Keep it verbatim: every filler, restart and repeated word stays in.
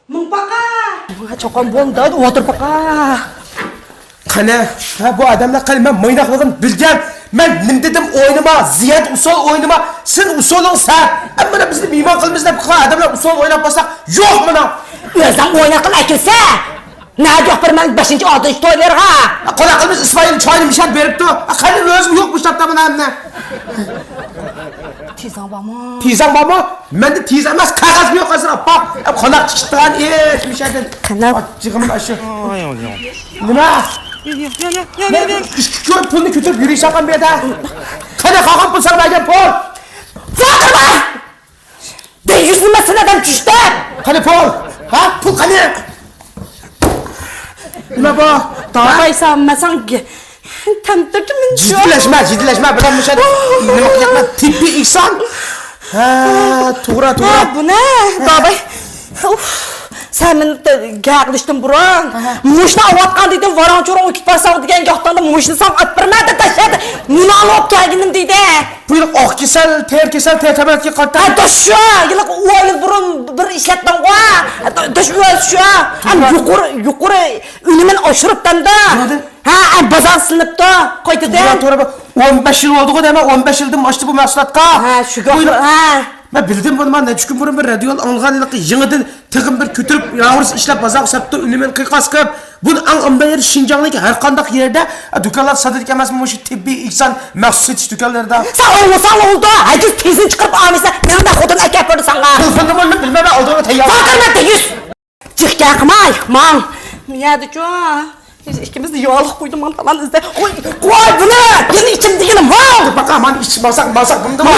مىڭ پاقا! چوقۇم بولدى، ئولتۇر پاقا. قېنى، ھە، بۇ ئادەملەر قېنى، مەن مايناقلىقىنى بىلگەن. مەن نېمە دېدىم، ئوينىما، زىيادە ئۇسسۇل ئوينىما. سېنىڭ ئۇسسۇلۇڭ سەت. ئەمما مانا بىزنى مېھمان قىلىمىز دەپ قىلغان ئادەملەر ئۇسسۇل ئويناپ قالساق، يوق مانا. ئۆزۈڭ ئويناپ قىل ئەكەلسە. نەدە يوق بىر مەن بەشىنچى، ئالتىنچى تويلىرىغا. قانداق قىلىمىز، ئىسمائىل چاينى مىشەپ بېرىپتۇ. قېنى، ئۆزۈم يوق مۇشتاپتا مانا ئەمدى. تېزاڭ بارمۇ؟ تېزاڭ بارمۇ؟ مەندە تېزا ئەمەس، قەغەزمۇ يوق ھازىر، ئاپا. ئەپ قانداق چىقىدىغان ئىش مۇشەدىن. قانداق؟ جىغىم ئاشۇ. نېمە؟ يا، يا، يا، يا، يا، يا، يا. مەن ئىككى كۆرۈپ پۇلنى كۆتۈرۈپ يۈرۈشەڭ بۇ يەردە. قېنى قالغان پۇل، ساڭا بەرگەن پۇل؟ ۋاقىرما! دەييۇس نېمە سەن ئادەم چۈشتە؟ قېنى پۇل؟ ھە؟ پۇل قېنى؟ نېمە بۇ؟ داۋاي سان، مەن ساڭا تەمتىرتىمەن. جىددىيلەشمە، جىددىيلەشمە. بىلەن مۇشۇ نېمە قىلىمەن؟ تېببىي ئېھسان. ھە، توغرا، توغرا. ھە، بۇنى، داۋاي. ئۇف، سەن مېنى گەقلىشتىن بۇرۇن، مۇشۇنى ئاۋاتقان دېدىم، ۋاراڭ-چۇرۇڭ ئۆتۈپ بارساڭ دېگەن گاھتاندا مۇشۇنى ساڭا ئاپىرىمەن دەپ تاشلىدى. مۇنالىپ كەلگىنىم دېدى. بۇ يىل ئاق كېسەل، تېرە كېسەل، تېرە تەبىئەتكە قارىتا. ھە، داش شۇ. يىللىق ئون يىل بۇرۇن بىر ئىشلەتتىڭغۇ. ھە، داش ئۆز شۇ. ھەم يۇقىرى، يۇقىرى ئۈنۈمىنى ئاشۇرۇپتەمدۇ. ھە، ھە، بازار سېلىنىپتۇ. قايتىدىن. توغرا، توغرا. ئون بەش يىل بولدىغۇ دەيمەن، ئون بەش يىلدىن ئاشتى بۇ مەھسۇلاتقا. ھە، شۇ گەپ. ھە. مەن بىلدىم بۇنى، مانا نەچچە كۈن بۇرۇن بىر رادىيودا ئاڭلىغان ھېلىقى يېڭىدىن تېخىم بىر كۆتۈرۈپ، ياۋۇرۇس ئىشلەپ، بازارغا سەپتۇ، ئۈنۈمىنى قىيقاس قىلىپ، بۇنى ئەڭ ئامدا يەر شىنجاڭدىكى ھەر قانداق يەردە، ئە، دۇكانلار ساتىدىكەن ئەمەسمۇ مۇشۇ تېببىي ئېھسان مەخسۇس سېتىش دۇكانلىرىدا؟ سەن ئوڭلىساڭلا بولدى، ھەرگىز تېزىنى چىقىرىپ ئالمايسەن. مېنىڭ خوتۇن ئەكەپ بەردى ساڭا. تېلېفوننى بولدى، بىلمەيمەن، ئالدىڭغا تەييار. ۋاقىرما دەييۇس. جىق گەپ قىلماي، ماڭ. يەدىچۇ. ئىككىمىزنى ياللىق قويدۇم، مانا پالان ئىزدەپ. قوي، قوي بۇنى! يەنە ئىچىم دېگىنىم، ۋاو! باقا، مانا ئىچىپ ماڭساق، ماڭساق، بۇندىمۇ؟